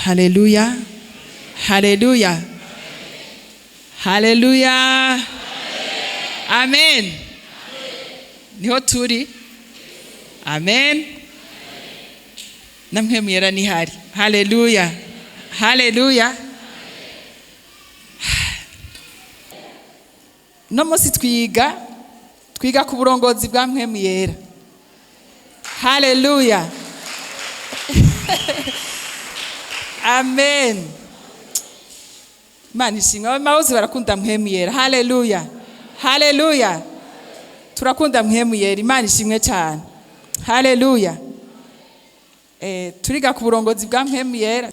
Haleluya, haleluya, haleluya, amen. Niho turi, amen. Namwe mwera nihari. Haleluya, haleluya. No munsi twiga ku burongozi bwa Mpwemu Yera. Haleluya, amen. Imana ishimwe. Abamahozi barakunda Mpwemu Yera. Haleluya, haleluya. Turakunda Mpwemu Yera. Imana ishimwe cyane. Haleluya. Turiga ku burongozi bwa Mpwemu Yera.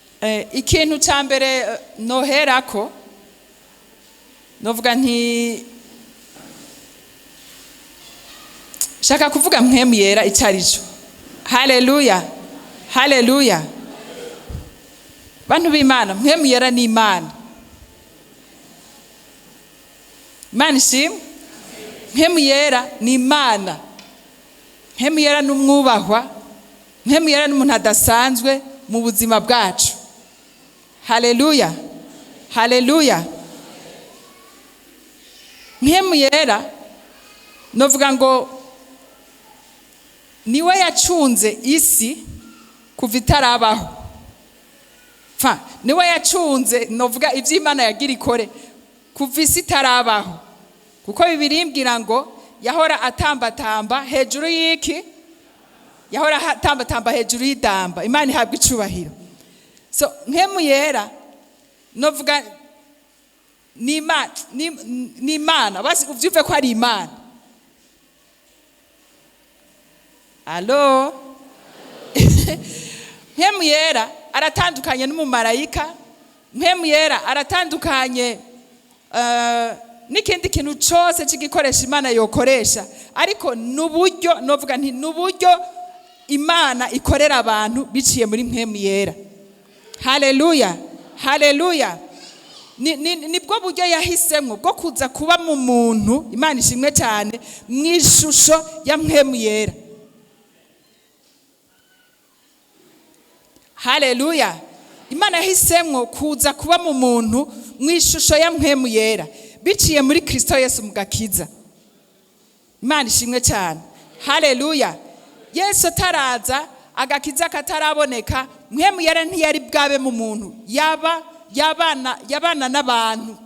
Ikintu cya mbere noherako novuga nti shaka kuvuga Mpwemu Yera icyo ari cyo. Haleluya, haleluya. Bantu b'Imana, Mpwemu Yera ni Imana. Imana ishimwe. Mpwemu Yera ni Imana. Mpwemu Yera ni umwubahwa. Mpwemu Yera ni umuntu adasanzwe mu buzima bwacu. Haleluya, haleluya. Mpwemu Yera novuga ngo niwe yacunze isi kuva itarabaho. Niwe yacunze, novuga ivyo Imana yagira ikore kuva isi itarabaho. Kuko Bibiliya imbwira ngo yahora atambatamba hejuru y'iki? Yahora atambatamba hejuru y'idamba. Imana ihabwa icubahiro. So Mpwemu Yera novuga ni Imana, basi uvyumve ko ari Imana. Allo? Mpwemu Yera aratandukanye n'umumarayika. Mpwemu Yera aratandukanye n'ikindi kintu cose c'igikoresho Imana yokoresha, ariko n'uburyo novuga nti n'uburyo Imana ikorera abantu biciye muri Mpwemu Yera. Haleluya, haleluya. Nibwo buryo yahisemwo bwo kuza kuba mu muntu. Imana ishimwe cyane, mu ishusho ya Mpwemu Yera. Haleluya. Imana yahisemwo kuza kuba mu muntu mu ishusho ya Mpwemu Yera biciye muri Kristo Yesu mu gakiza. Imana ishimwe cyane. Haleluya. Yesu ataraza, agakiza kataraboneka, Mpwemu Yera ntiyari bwabe mu muntu. Yabana n'abantu.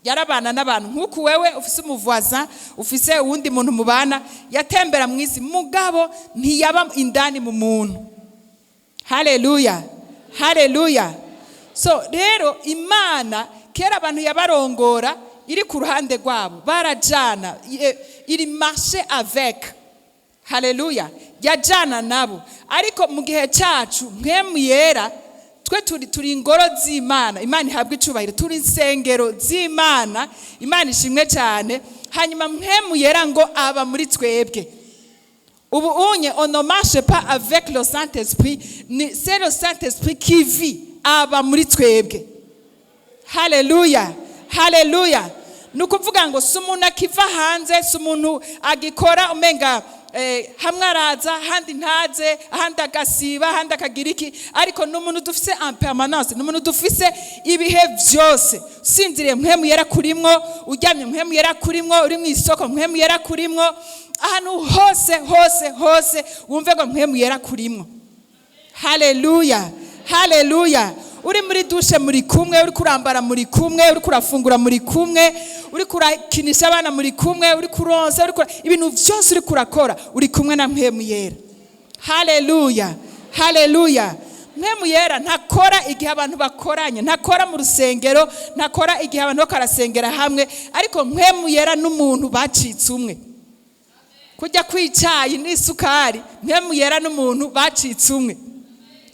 Yarabana n'abantu nkuko wewe ufise umuvoisin, ufise uwundi muntu mubana, yatembera mwisi, mugabo ntiyaba indani mu muntu. Haleluya, haleluya. So rero Imana kera abantu yabarongora iri ku ruhande rwabo, barajana, iri marche avec. Haleluya, yajana nabo. Ariko mu gihe cyacu Mpwemu Yera twe turi ingoro z'Imana. Imana ihabwa icubahiro. Turi insengero z'Imana. Imana ishimwe cyane. Hanyuma Mpwemu Yera ngo aba muri twebwe. Ubu unye on ne marche pas avec le Saint-Esprit, c'est le Saint-Esprit qui vit aba muri twebwe. Haleluya, haleluya. Nukuvuga ngo si umuntu akiva hanze, si umuntu agikora umenga hamwe araza ahandi ntaze, ahandi agasiba, ahandi akagira iki, ariko ni umuntu dufise en permanence, ni umuntu dufise ibihe vyose. Usinziriye Mpwemu Yera kurimwo, uryamye Mpwemu Yera kurimwo, uri mu isoko Mpwemu Yera kurimwo, ahantu hose hose hose wumve ngo Mpwemu Yera kurimwo. Haleluya, haleluya. Uri muri dushe muri kumwe, uri kurambara muri kumwe, uri kurafungura muri kumwe, uri kurakinisha abana muri kumwe, uri kuronsa, ibintu byose uri kurakora uri kumwe na Mpwemu Yera. Haleluya, haleluya. Mpwemu Yera ntakora igihe abantu bakoranye, ntakora mu rusengero, ntakora igihe abantu bakarasengera hamwe, ariko Mpwemu Yera n'umuntu bacitse umwe. Kujya kwicayi n'isukari, Mpwemu Yera n'umuntu bacitse umwe.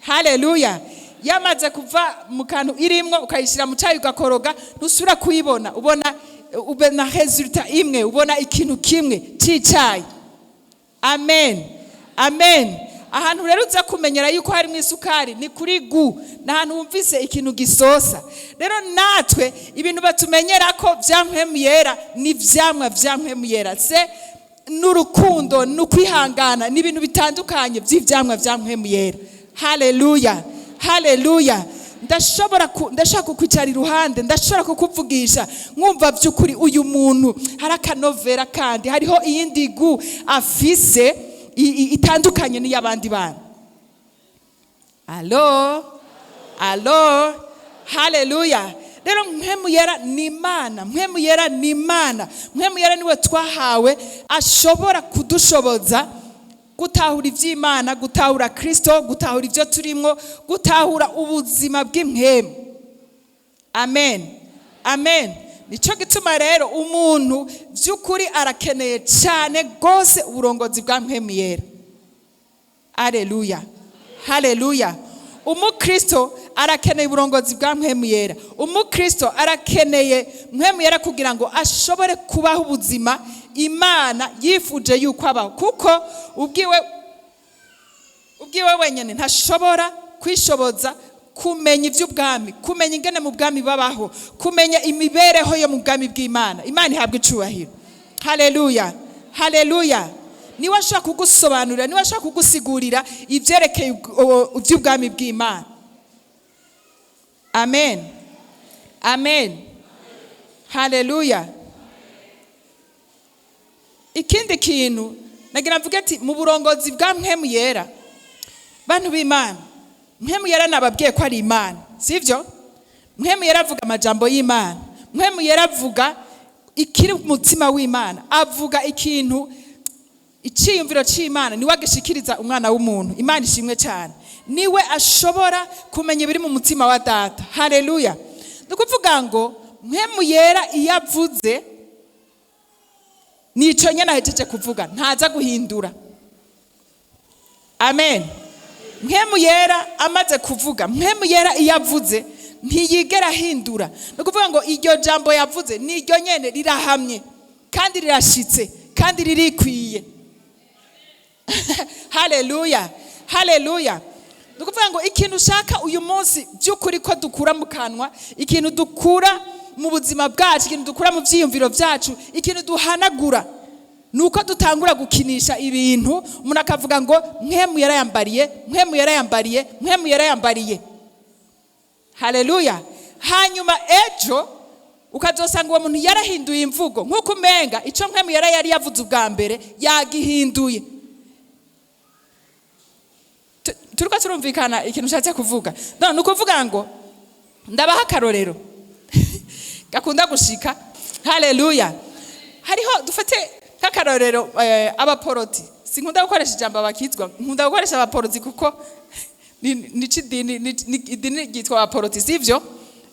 Haleluya. Yamaze kuva mu kantu irimwo ukayishira mu cyayi ugakoroga, ntusubira kuyibona, ubona ubona resultat imwe, ubona ikintu kimwe c'icayi. Amen, amen. Ahantu rero uza kumenyera yuko harimo isukari ni kuri gu, n'ahantu wumvise ikintu gisosa. Rero natwe ibintu batumenyera ko vya Mpwemu Yera ni vyamwa vya Mpwemu Yera, se n'urukundo n'ukwihangana, ni ibintu bitandukanye vy'ivyamwa vya Mpwemu Yera. Haleluya, haleluya. Ndashobora kukwicara iruhande, ndashobora kukuvugisha, nkumva by'ukuri uyu muntu hari akanovera, kandi hariho iyindi gu afise itandukanye n'iy'abandi bana. Alo, alo, haleluya! Rero Mpwemu Yera ni Imana, Mpwemu Yera ni Imana, Mpwemu Yera niwe twahawe, ashobora kudushoboza gutahura iby'Imana, gutahura Kirisito, gutahura ibyo turimo, gutahura ubuzima bw'impwemu. Amen, amen. Nicyo gituma rero umuntu by'ukuri arakeneye cyane rwose uburongozi bwa Mpwemu Yera. Aleluya, haleluya! Umukristo arakeneye uburongozi bwa Mpwemu Yera. Umukristo arakeneye Mpwemu Yera kugira ngo ashobore kubaho ubuzima Imana yifuje yuko abaho, kuko ubwiwe wenyine ntashobora kwishoboza kumenya iby'ubwami, kumenya ingene mu bwami babaho, kumenya imibereho yo mu bwami bw'Imana. Imana ihabwa icubahiro. Haleluya, haleluya! Niwe ashobora kugusobanurira, niwe ashobora kugusigurira ibyerekeye iby'ubwami bw'Imana. Amen, amen, haleluya! Ikindi kintu nagira mvuge ati mu burongozi bwa Mpwemu Yera, bantu b'Imana, Mpwemu Yera nababwiye ko ari Imana, sibyo? Mpwemu Yera avuga amajambo y'Imana. Mpwemu Yera avuga ikiri mu mutima w'Imana, avuga ikintu, icyiyumviro cy'Imana, niwe agishikiriza umwana w'umuntu. Imana ishimwe cyane. Niwe ashobora kumenya ibiri mu mutima wa Data. Haleluya! Ni ukuvuga ngo Mpwemu Yera iyo avuze, nico nyine ahejeje kuvuga, ntaza guhindura. Amen. Mpwemu Yera amaze kuvuga, Mpwemu Yera iyo avuze ntiyigera ahindura. Ni ukuvuga ngo iryo jambo yavuze ni iryo nyene, rirahamye kandi rirashitse kandi ririkwiye. Haleluya, haleluya! Ni ukuvuga ngo ikintu ushaka uyu munsi by'ukuri ko dukura mu kanwa, ikintu dukura mu buzima bwacu, ikintu dukura mu byiyumviro byacu, ikintu duhanagura, ni uko dutangura gukinisha ibintu, umuntu akavuga ngo Mpwemu yarayambariye, Mpwemu yarayambariye, Mpwemu yarayambariye. Haleluya! Hanyuma ejo ukazosanga uwo muntu yarahinduye imvugo, nk'uko umenga icyo Mpwemu yari yari yavuze ubwa mbere yagihinduye. Turiko turumvikana ikintu ushatse kuvuga? No, ni ukuvuga ngo ndabaha akarorero gakunda gushika. Haleluya! Hariho, dufate nk'akarorero, abaporoti. Sinkunda gukoresha ijambo abakizwa, nkunda gukoresha abaporoti kuko nico idini idini ryitwa abaporoti, sivyo?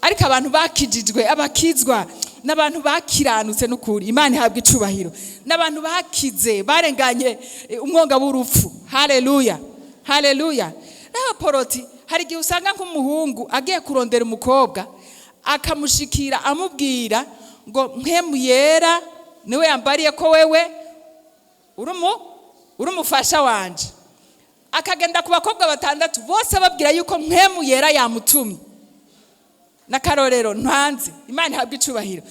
Ariko abantu bakijijwe, abakizwa, n'abantu bakiranutse n'ukuri. Imana ihabwa icubahiro. N'abantu bakize, barenganye umwonga w'urupfu. Haleluya, haleluya! N'abaporoti, hari igihe usanga nk'umuhungu agiye kurondera umukobwa, akamushikira amubwira ngo Mpwemu Yera niwe yambariye ko wewe uri umufasha wanje. Akagenda ku bakobwa batandatu bose ababwira yuko Mpwemu Yera yamutumye. N'akarorero ntanze, Imana ihabwa icubahiro.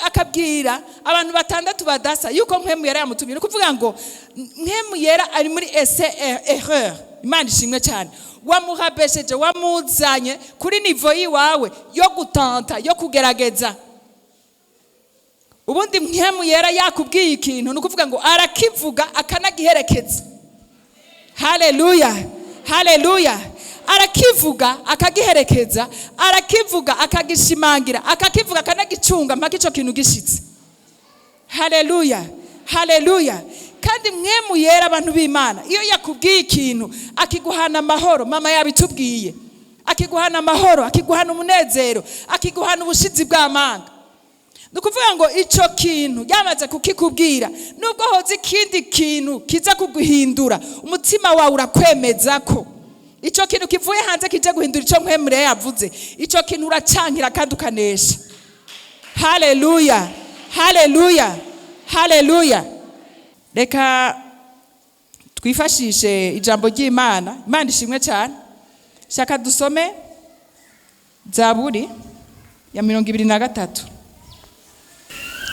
Akabwira abantu batandatu badasa yuko Mpwemu Yera yamutumye. Ni ukuvuga ngo Mpwemu Yera ari muri essai erreur. Imana ishimwe cyane. Wamuhabesheje, wamuzanye kuri niveau yiwawe yo gutanta, yo kugerageza. Ubundi Mpwemu Yera yakubwiye ikintu, ni ukuvuga ngo arakivuga akanagiherekeza. Haleluya, haleluya! Arakivuga akagiherekeza, arakivuga akagishimangira, akakivuga akanagicunga mpaka ico kintu gishitse. Haleluya, haleluya! Kandi Mpwemu Yera, abantu b'Imana, iyo yakubwiye ikintu akiguhana amahoro, mama yabitubwiye, akiguhana amahoro, akiguhana umunezero, akiguhana ubushizi bw'amanga. Ni ukuvuga ngo ico kintu yamaze kukikubwira, nubwo hoza ikindi kintu kiza kuguhindura, umutima wawe urakwemeza ko ico kintu kivuye hanze kije guhindura ico Mpwemu Yera yavuze, ico kintu uracankira kandi ukanesha. Haleluya, haleluya, haleluya! Reka twifashishe ijambo ry'Imana. Imana ishimwe cyane. Shaka dusome Zaburi ya 23.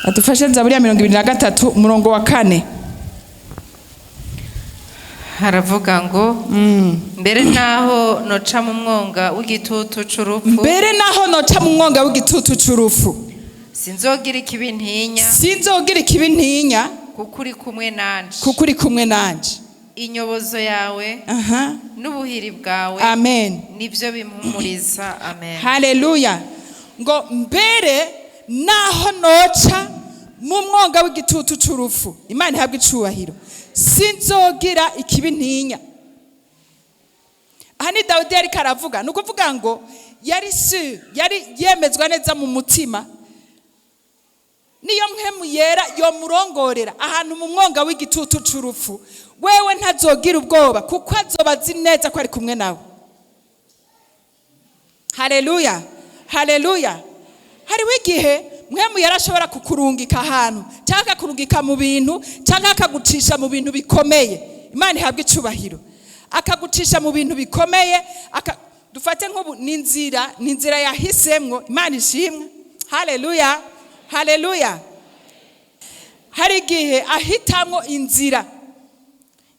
Adufashe Zaburi ya 23, umurongo wa 4. Haravuga ngo: "Mbere naho noca mu mwonga w'igitutu c'urupfu, Mbere naho noca mu mwonga w'igitutu c'urupfu, sinzogira ikibi ntinya, sinzogira ikibi ntinya, kuko uri kumwe nanje. Kuko uri kumwe nanje. Inyobozo yawe n'ubuhiri bwawe Amen. nibyo bimpumuriza." Amen. Haleluya. Ngo mbere naho noca mu mwonga w'igitutu c'urupfu, Imana ihabwa icubahiro, sinzogira ikibi ntinya. Aha ni Dawidi yariko aravuga. Ni ukuvuga ngo yari si yari yemezwa neza mu mutima, niyo Mpwemu Yera yomurongorera ahantu mu mwonga w'igitutu c'urupfu, wewe ntazogira ubwoba, kuko azoba azi neza ko ari kumwe nawe. Haleluya, haleluya. Hariho igihe Mpwemu Yera ashobora kukurungika ahantu, cyangwa akakurungika mu bintu, cyangwa akagucisha mu bintu bikomeye. Imana ihabwa icubahiro. Akagucisha mu bintu bikomeye, dufate nk'ubu ni inzira yahisemwo. Imana ishimwe. Haleluya, haleluya. Hari igihe ahitamwo inzira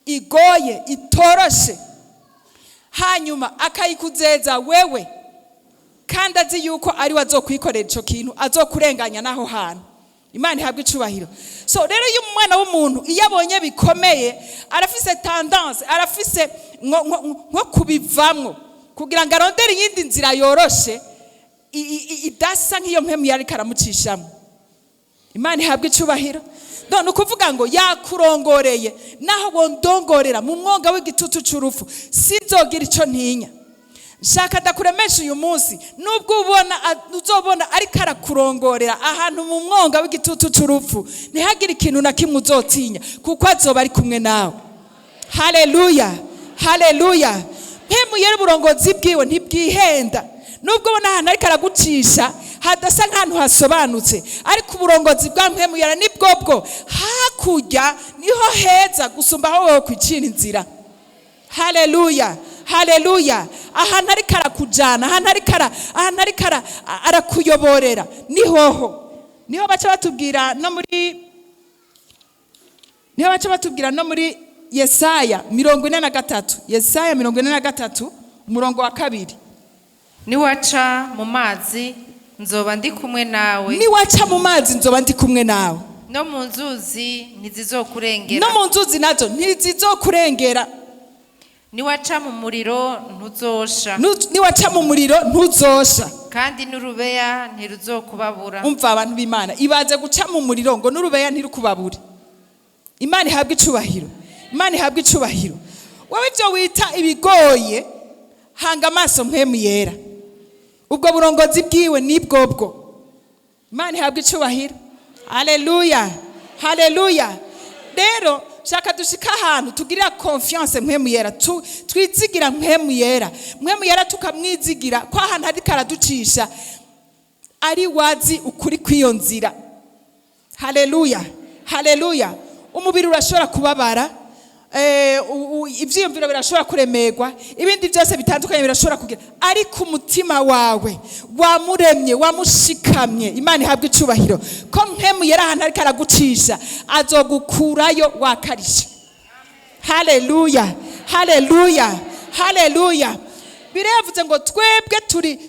igoye, itoroshe, hanyuma akayikuzeza wewe, kandi azi yuko ari we azokwikorera icyo kintu, azokurenganya n'aho hantu. Imana ihabwa icubahiro. So rero, iyo umwana w'umuntu iyo abonye bikomeye, arafise tendance, arafise nko kubivamwo kugira ngo arondere iyindi nzira yoroshe, idasa nk'iyo Mpwemu yari karamucishamo. Imana ihabwa icubahiro. None ukuvuga ngo yakurongoreye: "Naho wondongorera mu mwonga w'igitutu c'urupfu, sinzogira ico ntinya." Shaka ndakuremesha uyu munsi: nubwo ubona uzobona ariko arakurongorera ahantu mu mwonga w'igitutu c'urupfu, ntihagire ikintu na kimwe uzotinya, kuko azoba ari kumwe nawe. Haleluya, haleluya. Mpwemu Yera, uburongozi bwiwe ntibwihenda. Nubwo ubona ahantu ariko aragucisha hadasa nk'ahantu hasobanutse, ariko uburongozi bwa Mpwemu Yera ni bwobwo, hakurya niho heza gusumba aho wowe kwicira inzira. Haleluya, haleluya. Ahantu ariko arakujana, ahantu ariko arakuyoborera, nihoho niho baca batubwira no muri Yesaya 43, Yesaya 43, umurongo wa 2. "Niwaca mu mazi, nzoba ndi kumwe nawe. "Niwaca mu mazi, nzoba ndi kumwe nawe. No mu nzuzi, ntizizokurengera. No mu nzuzi nazo ntizizokurengera. Niwaca mu muriro, ntuzosha. Niwaca mu muriro, ntuzosha. Kandi n'urubeya ntiruzokubabura." Umva, abantu b'Imana, ibaze guca mu muriro ngo n'urubeya ntirukubabure. Imana ihabwe icubahiro, Imana ihabwe icubahiro. Wowe ibyo wita ibigoye, hanga amaso Mpwemu Yera. Ubwo burongozi bwiwe ni bwobwo. Imana ihabwe icubahiro. Haleluya, haleluya. Rero shaka dushika ahantu tugirira confiance Mpwemu Yera, twizigira Mpwemu Yera. Mpwemu Yera tukamwizigira ko ahantu ariko araducisha ari wazi ukuri kw'iyo nzira. Haleluya, haleluya. Umubiri urashobora kubabara, ivyiyumviro birashobora kuremerwa, ibindi byose bitandukanye birashobora kugira, ariko umutima wawe wamuremye, wamushikamye. Imana ihabwa icubahiro ko Mpwemu Yera ahantu ariko aragucisha azogukurayo wakarisha. Haleluya, haleluya, haleluya. Birevuze ngo twebwe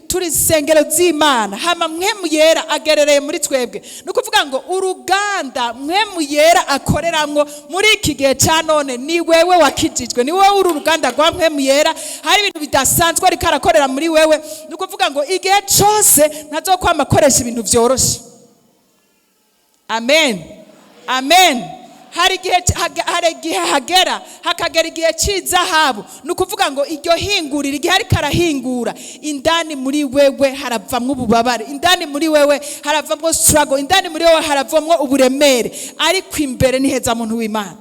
turi insengero z'Imana, hama Mpwemu Yera agerereye muri twebwe. Ni ukuvuga ngo uruganda Mpwemu Yera akoreramwo muri iki gihe cya none ni wewe wakijijwe, ni wowe uri uruganda rwa Mpwemu Yera. Hari ibintu bidasanzwe ariko arakorera muri wewe. Ni ukuvuga ngo igihe cyose ntazokwama akoresha ibintu byoroshe. Amen, amen. Hari igihe hagera, hakagera igihe cy'izahabu. Ni ukuvuga ngo iryo hinguriro, igihe ariko arahingura indani muri wewe, haravamwo ububabare, indani muri wewe haravamwo struggle, indani muri wewe haravamwo uburemere, ariko imbere ni heza, muntu w'Imana.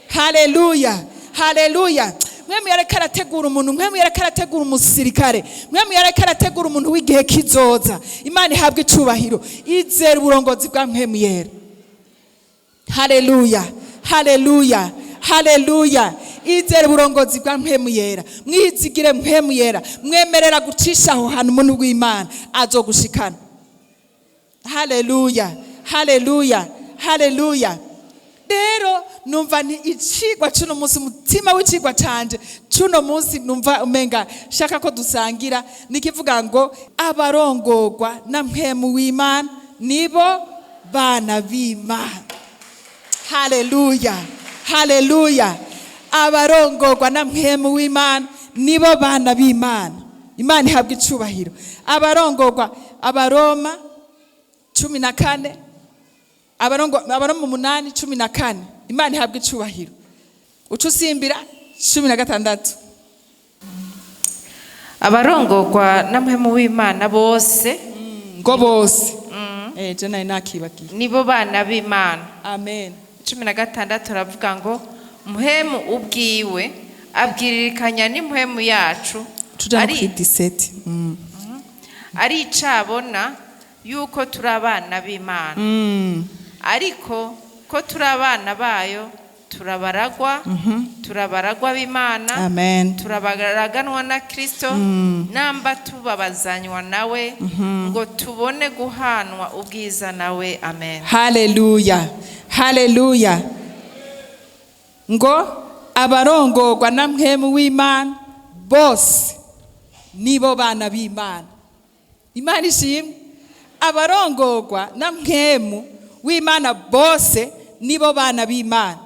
Haleluya, haleluya. Mpwemu yariko arategura umuntu, Mpwemu yariko arategura umusirikare, Mpwemu yariko arategura umuntu w'igihe kizoza. Imana ihabwa icubahiro. Izera uburongozi bwa Mpwemu Yera. Haleluya, haleluya, haleluya. Izere uburongozi bwa Mpwemu Yera, mwizigire Mpwemu Yera, mwemerera gucisha aho hantu. Umuntu w'Imana azogushikana. Haleluya, haleluya, haleluya. Rero Numva ni icigwa c'uno munsi, umutima w'icigwa canje c'uno munsi, numva umenga shaka ko dusangira, nikivuga ngo abarongorwa na Mpwemu w'Imana nibo bana b'Imana. Haleluya, haleluya! Abarongorwa na Mpwemu w'Imana nibo bana b'Imana. Imana ihabwa icubahiro. Abarongorwa, Abaroma 14, Abaroma 8:14. Imana ihabwa icubahiro. Uca usimbira 16. Abarongorwa na Mpwemu w'Imana bose Ngo bose. Je nari nakibagiye. nibo bana b'Imana. Amen. 16 aravuga ngo Mpwemu ubwiwe abwiririkanya n'impwemu yacu Tuja no ari kuri 17. Ari icabona yuko turi abana b'Imana, ariko ko turi abana bayo, turabaragwa, turabaragwa b'Imana, Amen. turabaraganwa na Kristo, namba tubabazanywa nawe, ngo tubone guhanwa ubwiza nawe. Amen. Haleluya, haleluya! Ngo abarongorwa na Mpwemu w'Imana bose nibo bana b'Imana. Imana ishimwe. Abarongorwa na Mpwemu w'Imana bose nibo bana b'Imana.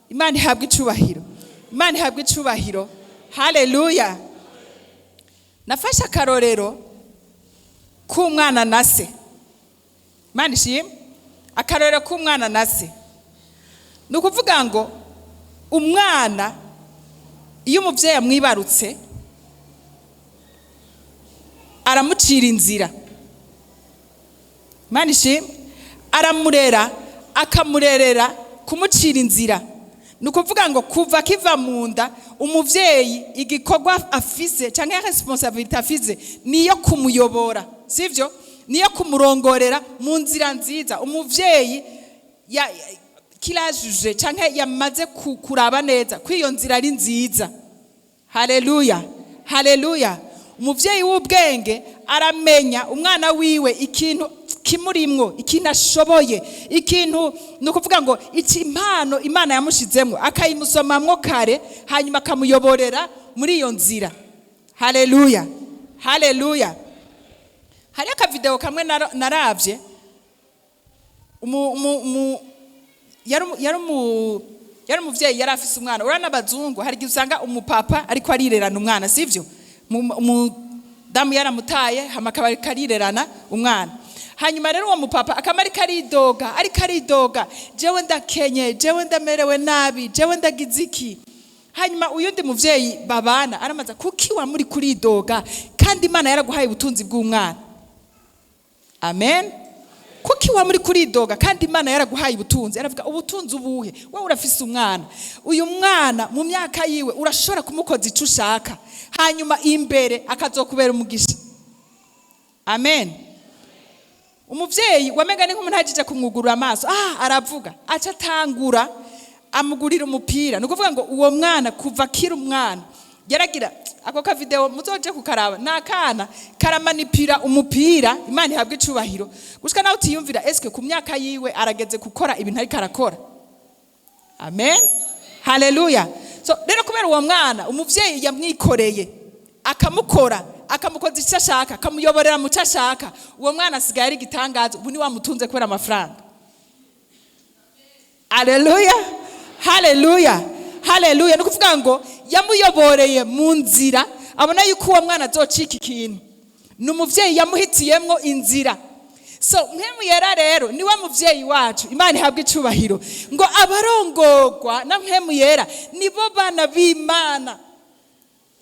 Imana ihabwa icubahiro, Imana ihabwa icubahiro. Haleluya! Nafashe akarorero k'umwana na se. Imana ishimwe. Akarorero k'umwana na se, ni ukuvuga ngo umwana iyo umubyeyi amwibarutse aramucira inzira. Imana ishimwe. Aramurera, akamurerera kumucira inzira. Ni ukuvuga ngo kuva akiva mu nda, umubyeyi igikorwa afise cyangwa responsabilité afise niyo kumuyobora, sibyo? Niyo kumurongorera mu nzira nziza umuvyeyi kirajuje cyangwa yamaze kuraba neza ko iyo nzira ari nziza. Haleluya, haleluya! Umuvyeyi w'ubwenge aramenya umwana wiwe, ikintu kimurimwo, ikintu ashoboye, ikintu, ni ukuvuga ngo iki impano Imana yamushizemwo, akayimusomamwo kare, hanyuma akamuyoborera muri iyo nzira. Haleluya, haleluya! Hariyo akavideo kamwe naravye. Yari umuvyeyi, yari afise umwana. Urabona abazungu, hari igihe usanga umupapa ariko arirerana umwana, sivyo? Umudamu yaramutaye, hama akaba ariko arirerana umwana. Hanyuma rero uwo mupapa akaba ariko aridoga, ariko aridoga: "Jewe ndakenye, jewe ndamerewe nabi, jewe ndagize iki." Hanyuma uyundi muvyeyi babana aramaza: "Kuki wa muri kuridoga kandi Imana yaraguhaye ubutunzi bw'umwana?" Amen. "Kuki wa muri kuridoga kandi Imana yaraguhaye ubutunzi?" Aravuga: "Ubutunzi ubuhe? Wowe urafise umwana. Uyu mwana mu myaka yiwe urashobora kumukoza icyo ushaka, hanyuma imbere akazokubera umugisha." Amen. Umuvyeyi wamenga ni nk'umuntu ahejeje kumwugurura amaso. Aravuga, aca atangura amugurira umupira. Ni ukuvuga ngo uwo mwana kuva akiri umwana yaragira ako kavideo, muzoje kukaraba. Ni akana karamanipira umupira. Imana ihabwa icubahiro. Gushika nawe utiyumvira eske ku myaka yiwe arageze gukora ibintu ariko arakora. Amen, haleluya! So rero kubera uwo mwana umuvyeyi yamwikoreye, akamukora, akamukoza icyo ashaka, akamuyoborera mu cyo ashaka, uwo mwana asigaye ari igitangaza. Ubu ni wamutunze kubera amafaranga. Aleluya, haleluya, haleluya! Ni ukuvuga ngo yamuyoboreye mu nzira abona yuko uwo mwana azocika ikintu. Ni umuvyeyi yamuhitiyemwo inzira. So Mpwemu Yera rero niwe muvyeyi wacu. Imana ihabwa icubahiro. Ngo abarongorwa na Mpwemu Yera nibo bana b'Imana.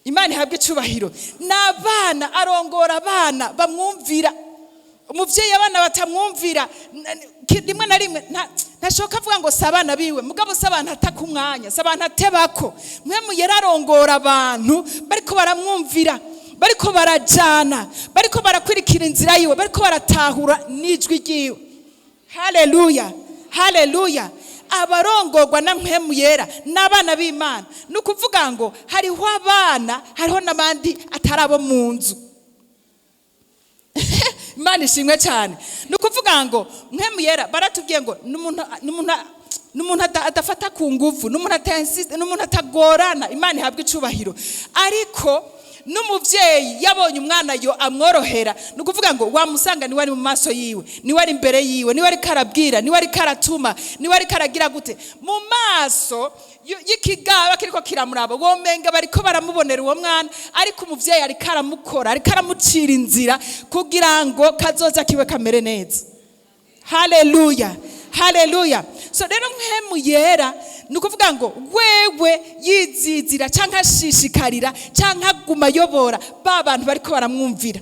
Imana ihabwa icubahiro. Ni abana, arongora abana bamwumvira. Umuvyeyi abana batamwumvira, rimwe na rimwe ntashoka avuga ngo si abana biwe, mugabo si abantu ataka umwanya, si abantu atebako. Mpwemu Yera arongora abantu bariko baramwumvira, bariko barajana, bariko barakwirikira inzira yiwe, bariko baratahura n'ijwi ryiwe. Haleluya, haleluya! Abarongorwa na Mpwemu Yera n'abana b'Imana. Ni ukuvuga ngo hariho abana, hariho n'abandi atari abo mu nzu. Imana ishimwe cyane. Ni ukuvuga ngo Mpwemu Yera baratubwiye ngo ni umuntu Ni umuntu adafata ku nguvu, ni umuntu atainsiste, ni umuntu atagorana. Imana ihabwa icubahiro. Ariko n'umuvyeyi yabonye umwana yo amworohera, ni ukuvuga ngo wamusanga niwe ari mu maso yiwe, niwe ari imbere yiwe, niwe ariko arabwira, niwe ariko aratuma, niwe ariko aragira gute. Mu maso y'ikigaba kiriko kiramuraba, womenga bariko baramubonera uwo mwana, ariko umuvyeyi ariko aramukora, ariko aramucira inzira kugira ngo kazoza kiwe kamere neza. Haleluya, haleluya. So rero Mpwemu Yera ni ukuvuga ngo wewe yizizira cyangwa ashishikarira cyangwa aguma ayobora ba bantu bariko baramwumvira.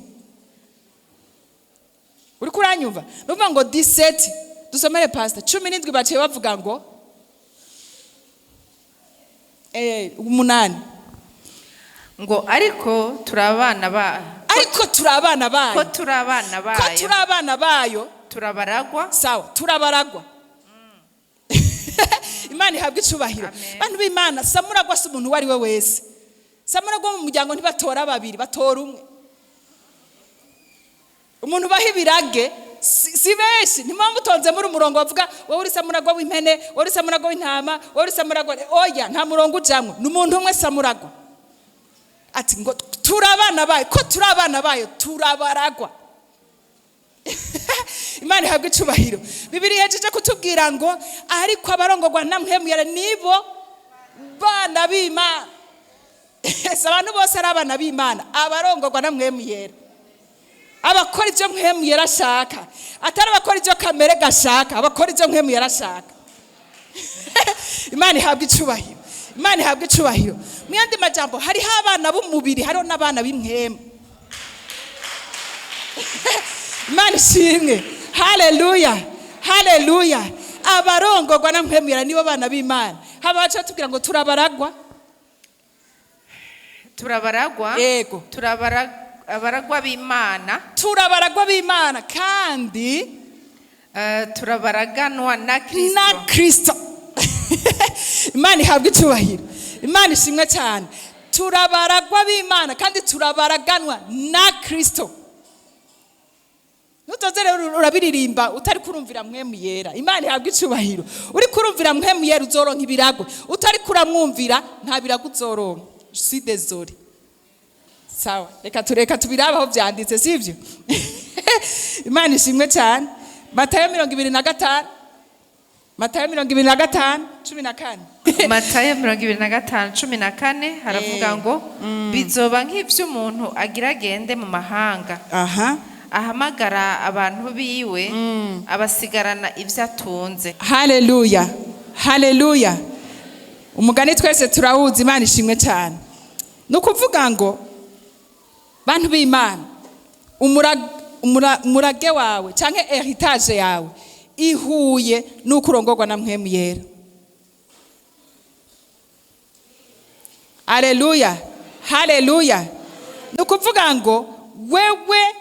Uriko uranyumva? Ni ukuvuga ngo 17, dusomere pastor, 17, baciye bavuga ngo 8. Ngo ariko turi abana ba Ariko turi abana ko bayo. Turi abana Ko bayo. Turi abana bayo. Turabaragwa. Sawa, turabaragwa. Imana ihabwa icubahiro. Amen. Bantu b'Imana, samuragwa si umuntu uwo ari we wese. Samuragwa mu muryango ntibatora babiri, batora umwe. Umuntu baha ibirage si benshi. Ntimuba mutonze muri umurongo bavuga: wowe uri samuragwa w'impene, wowe uri samuragwa w'intama, wowe uri samuragwa. Oya, nta murongo ujamwo, ni umuntu umwe samuragwa. Ati ngo turi abana bayo, ko turi abana bayo, turabaragwa. Imana ihabwa icubahiro. Bibiri yejeje kutubwira ngo ariko abarongorwa na Mpwemu Yera nibo bana b'Imana. Si abantu bose ari abana b'Imana. Abarongorwa na Mpwemu Yera, abakora ibyo Mpwemu Yera ashaka, atari abakora ibyo kamere gashaka, abakora ibyo Mpwemu Yera ashaka. Imana ihabwa icubahiro, Imana ihabwa icubahiro. Mu yandi majambo, hariho abana b'umubiri, hariho n'abana b'impwemu. Imana ishimwe. Haleluya, haleluya. Abarongorwa na Mpwemu Yera nibo bana b'Imana. Haba baca tubwira ngo turabaragwa. Turabaragwa. Yego. Turabaragwa b'Imana. Turabaragwa b'Imana kandi Turabaraganwa na Kristo. Na Kristo. Imana ihabwa icubahiro, Imana ishimwe cyane. Turabaragwa b'Imana kandi turabaraganwa na Kristo. Nutoze rero urabiririmba utari kurumvira Mpwemu Yera. Imana ihabwa icubahiro. Uri kurumvira Mpwemu Yera uzoronka ibiragwe, utari kuramwumvira nta biragwe uzoronka. Si désolé. Sawa, reka tureka tubirabe aho byanditse, sibyo? Imana ishimwe cyane. Matayo 25, Matayo 25:14. Matayo 25:14 haravuga ngo bizoba nk'ivy'umuntu agira agende mu mahanga, ahamagara abantu biwe, abasigarana ibyo atunze. Haleluya, haleluya. Umugani twese turawuzi. Imana ishimwe cyane. Ni ukuvuga ngo bantu b'Imana, umurage wawe cyangwa héritage yawe ihuye n'uko urongorwa na Mpwemu Yera. Aleluya, haleluya. Ni ukuvuga ngo wewe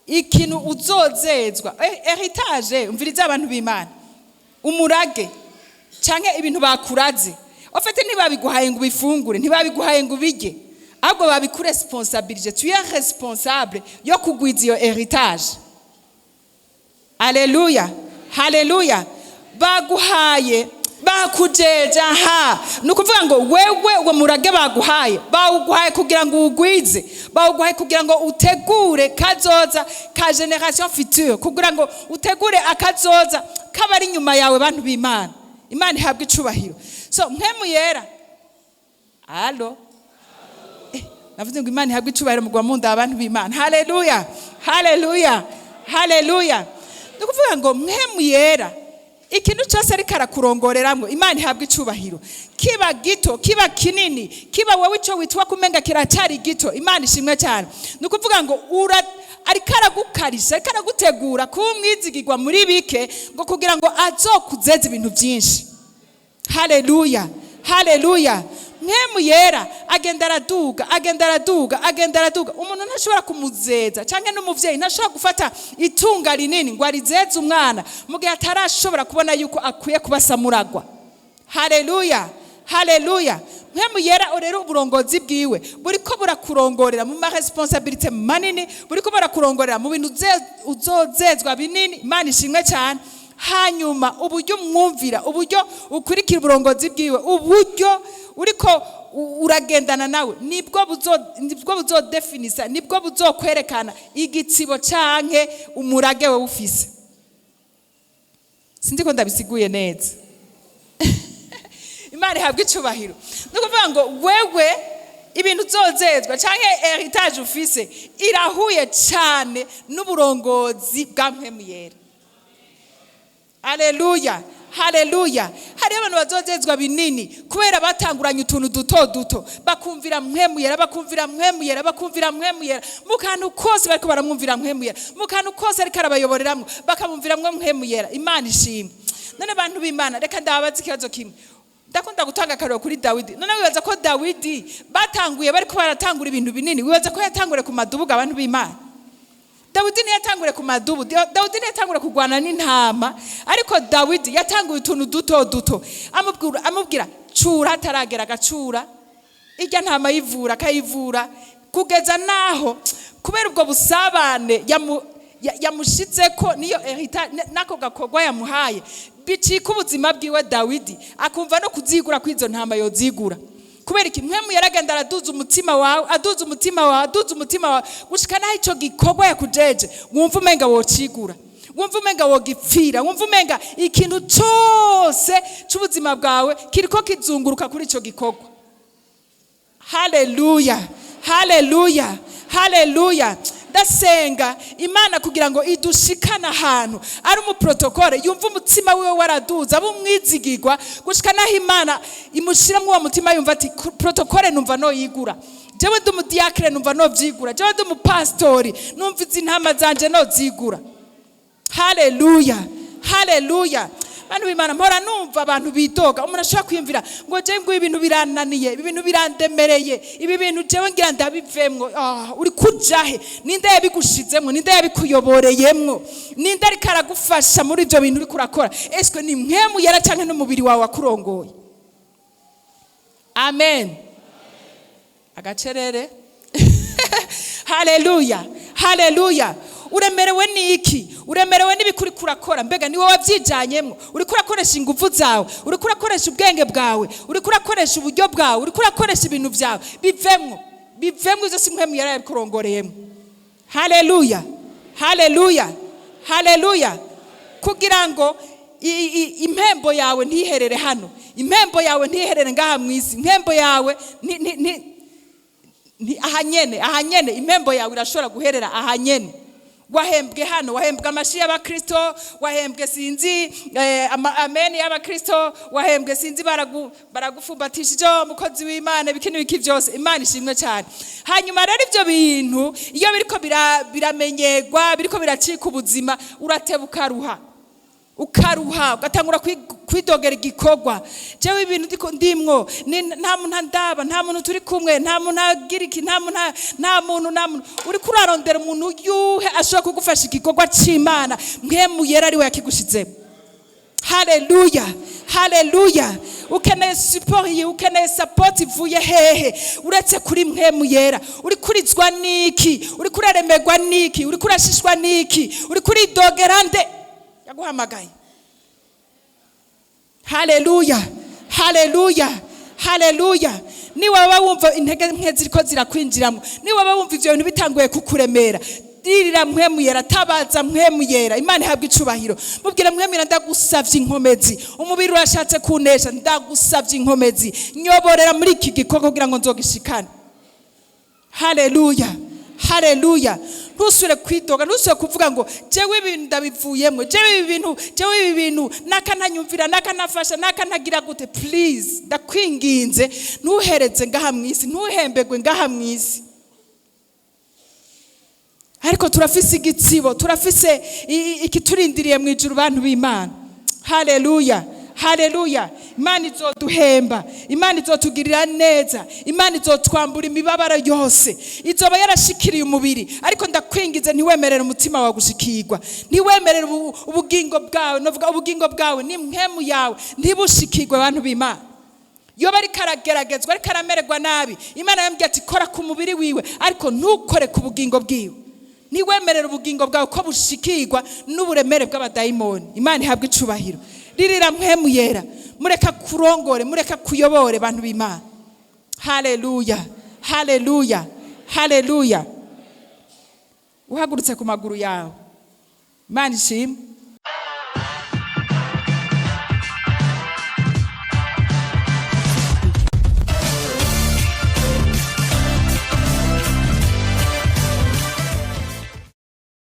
ikintu uzozezwa, héritage, umviriza abantu b'Imana, umurage canke ibintu bakuraze, en fait ntibabiguhaye ngo ubifungure, ntibabiguhaye ngo ubirye, ahubwo babikuresponsabilije. Tu es responsable yo kugwiza iyo héritage. Aleluya, haleluya. Baguhaye, bakujeje aha. Ni ukuvuga ngo wewe uwo murage baguhaye, bawuguhaye kugira ngo uwugwize, bawuguhaye kugira ngo utegure kazoza ka génération future, kugira ngo utegure akazoza k'abari inyuma yawe. Bantu b'Imana, Imana ihabwa icubahiro. So Mpwemu Yera, allô? Navuze ngo Imana ihabwe icubahiro, mugwa munda abantu b'Imana. Haleluya, haleluya, haleluya. Ni ukuvuga ngo Mpwemu Yera ikintu cyose ariko arakurongoreramwo, Imana ihabwa icubahiro, kiba gito, kiba kinini, kiba wowe icyo witwa kumenga kiracyari gito, Imana ishimwe cyane. Ni ukuvuga ngo ariko aragukarisha, ariko aragutegura kuba umwizigirwa muri bike, ngo kugira ngo azokuzeze ibintu byinshi. Haleluya, haleluya. Mpwemu Yera agenda araduga, agenda araduga, agenda araduga. Umuntu ntashobora kumuzeza, cyangwa n'umuvyeyi ntashobora gufata itunga rinini ngo arizeze umwana mu gihe atarashobora kubona yuko akwiye kuba samuragwa. Haleluya, haleluya. Mpwemu Yera rero uburongozi bwiwe buriko burakurongorera mu maresponsabilités manini, buriko burakurongorera mu bintu uzozezwa binini. Imana ishimwe cyane. Hanyuma uburyo umwumvira, uburyo ukurikira uburongozi bwiwe, uburyo uriko uragendana nawe, nibwo buzodefinisa, nibwo buzokwerekana igitsibo canke umurage we ufise. Sinzi ko ndabisiguye neza. Imana ihabwa icubahiro. Ni ukuvuga ngo wewe ibintu uzozezwa canke héritage ufise irahuye cane n'uburongozi bwa Mpwemu Yera. Aleluya, haleluya! Hariho abantu bazozezwa binini kubera batanguranye utuntu duto duto, bakumvira Mpwemu Yera, bakumvira Mpwemu Yera, bakumvira Mpwemu Yera mu kantu kose. Bariko baramwumvira Mpwemu Yera mu kantu kose, ariko arabayoboreramwo, bakamwumviramwo Mpwemu Yera. Imana ishimwe. None bantu b'Imana, reka ndababaza ikibazo kimwe. Ndakunda gutanga akarorero kuri Dawidi. None wibaza ko Dawidi batanguye bariko baratangura ibintu binini? Wibaza ko yatangure ku madubuga? Abantu b'Imana, Dawidi ntiyatangure ku madubu. Dawidi ntiyatangure kurwana n'intama, ariko Dawidi yatanguye utuntu duto duto. Amubwira cura, ataragera agacura irya ntama, ayivura, akayivura, kugeza naho kubera ubwo busabane yamushizeko niyo héritage nako gakorwa yamuhaye, bicika ubuzima bwiwe. Dawidi akumva no kuzigura kw'izo ntama yozigura. Kubera iki? Mpwemu yaragenda araduza umutima wawe, aduza umutima wawe, aduza umutima wawe, gushika naho ico gikorwa yakujeje wumva umenga wocigura, wumva umenga wogipfira, wumva umenga ikintu cose c'ubuzima bwawe kiriko kizunguruka kuri ico gikorwa. Haleluya, haleluya, haleluya! Ndasenga Imana kugira ngo idushikane ahantu ari umuprotokole yumva umutima wiwe waraduza, abe umwizigirwa, gushika naho Imana imushyiramo uwo mutima, yumva ati: "Protokole numva noyigura jewe, ndi umudiyakire numva novyigura, jewe ndi umupasitori numva izi ntama zanje nozigura." Haleluya, haleluya! Bantu b'Imana, mpora numva abantu bidoga. Umuntu ashobora kwiyumvira ngo jewe ngo ibintu birananiye, ibi bintu birandemereye, ibi bintu jewe ngira ndabivemwo. Ah, uri kujahe? Ninde yabigushizemwo? Ninde yabikuyoboreyemwo? Ninde ariko aragufasha muri ibyo bintu uriko urakora? Eswe ni Mpwemu Yera canke n'umubiri wawe wakurongoye? Amen. Agacerere. Haleluya, haleluya! Uremerewe n'iki? Uremerewe n'ibikuri kurakora? Mbega niwe wabyijanyemwo? Uriko urakoresha ingufu zawe, uriko urakoresha ubwenge bwawe, uriko urakoresha uburyo bwawe, uriko urakoresha ibintu byawe? Bivemwo, bivemwo. Izo si Mpwemu Yera yabikurongoreyemwo. Haleluya, haleluya, haleluya! Kugira ngo impembo yawe ntiherere hano, impembo yawe ntiherere ngaha mu isi, impembo yawe ni ahanyene, ahanyene. Impembo yawe irashobora guherera ahanyene. Wahembwe hano, wahembwe amashi y'abakristo, wahembwe sinzi amen y'abakristo, wahembwe sinzi baragufumbatishije umukozi w'Imana, ibiki n'ibiki byose. Imana ishimwe cyane. Hanyuma rero ibyo bintu iyo biriko biramenyerwa, biriko biracika ubuzima, urateba ukaruha, ukaruha, ugatangura kwidogera igikorwa: "Jewe ibintu ndiko ndimwo nta muntu andaba, nta muntu turi kumwe, nta muntu agira iki, nta muntu, nta muntu, nta muntu." Uriko urarondera umuntu yuhe ashobora kugufasha igikorwa c'Imana Mpwemu Yera ari we yakigushizemo? Haleluya, haleluya! Ukeneye support iyi, ukeneye support ivuye hehe uretse kuri Mpwemu Yera? Uri kurizwa niki? Uri kuraremerwa niki? Uri kurashishwa niki? Uri kuridogera nde yaguhamagaye? Haleluya, haleluya, haleluya! Niwaba wumva intege nke ziriko zirakwinjiramo, niwaba wumva ivyo bintu bitanguye kukuremera, dirira Mpwemu Yera, tabaza Mpwemu Yera. Imana ihabwa icubahiro. Mubwire: "Mpwemu Yera, ndagusavye inkomezi, umubiri urashatse kunesha, ndagusavye inkomezi, nyoborera muri iki gikorwa kugira ngo nzogishikane." Haleluya, haleluya! Ntusubire kwidoga, ntusubire kuvuga ngo jewe ibintu ndabivuyemo, jewe ibi bintu, jewe ibi bintu naka ntanyumvira, naka nafasha, naka ntagira gute. Please, ndakwinginze, ntuhereze ngaha mu isi, ntuhembegwe ngaha mu isi. Ariko turafise igitsibo, turafise ikiturindiriye mu ijuru, bantu b'Imana. Haleluya, haleluya! Imana izoduhemba, Imana izotugirira neza, Imana izotwambura imibabaro yose izoba yarashikiriye umubiri. Ariko ndakwingize, ntiwemerere umutima wawe gushikirwa, ntiwemerere ubugingo bwawe, novuga ubugingo bwawe n'impwemu yawe, ntibushikirwe. Abantu b'Imana, yoba ariko arageragezwa, ariko aramererwa nabi, Imana yambwiye ati: "Kora ku mubiri wiwe, ariko ntukore ku bugingo bwiwe." Ntiwemerere ubugingo bwawe ko bushikirwa n'uburemere bw'abadayimoni. Imana ihabwa icubahiro. Ririra Mpwemu Yera, mureka kurongore, mureka kuyobore, bantu b'Imana. Haleluya, haleluya, haleluya. Uhagurutse ku maguru yawe, Imana ishimwe.